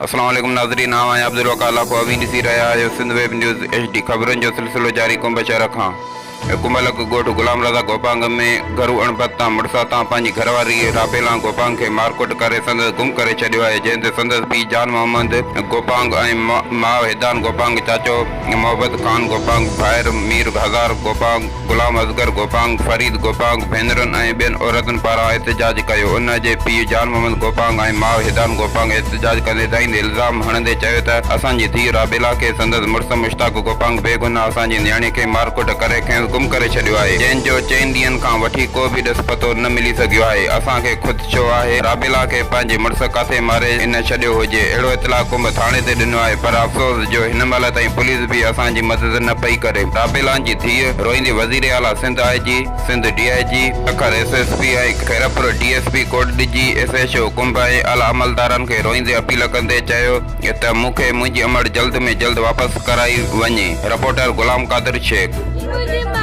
السلام عليڪم ناظرين آئون آهيان عبدالوقار لاکو اوهين ڏسي رهيا آهيو Sindh web news H D خبرن جو سلسلو جاري ڪنب شهر کان ڪنب لڳ ڳوٺ غلام رضا گوپانگ ۾ گهرو اڻبت تان مڙس هٿان پنهنجي گهر واري رابيلان گوپانگ کي مارڪٽ ڪري سندس گم ڪري ڇڏيو آهي جنهن تي سندس پيء جان محمد گوپانگ ۽ ماء هدان گوپانگ چاچو محبت خان گوپانگ، ڀائر مير هزار گوپانگ، غلام اصغر گوپانگ، فريد گوپانگ، ڀينرن ۽ ٻين عورتن پاران احتجاج ڪيو. ان جي پيء جان محمد گوپانگ ۽ ماء هدان گوپانگ احتجاج ڪندي دانهيندي الزام هڻندي چيو ته اسان جي ڌيء رابيلا کي سندس مڙس مشتاق گوپانگ بيگناهه اسان جي نياڻي کي مارڪٽ ڪري کيس گم ڪري ڇڏيو آهي، جنهن جو چئن ڏينهن کان وٺي ڪو به ڏس پتو نه ملي سگهيو آهي، اسان کي خود. ڇو آهي رابيلا کي پنهنجي مڙس ڪاٿي ماري نه ڇڏيو هجي اهڙو اطلاع ڪنب ٿاڻي تي ڏنو آهي پر افسوس جو هن مهل تائين پوليس به اسان جي مدد نه پئي ڪري رابيلان جي ڌيء روئيندي وزير اعليٰ Sindh I G Sindh D I G Sukkur S S P ۽ Khairpur D S P Kotdiji S H O Kumb ۽ اعليٰ عملدارن کي روئيندي اپيل ڪندي چيو ته مون کي منهنجي امڙ جلد ۾ جلد واپس ڪرائي وڃي رپورٽر غلام قادر شيخ. منهنجي.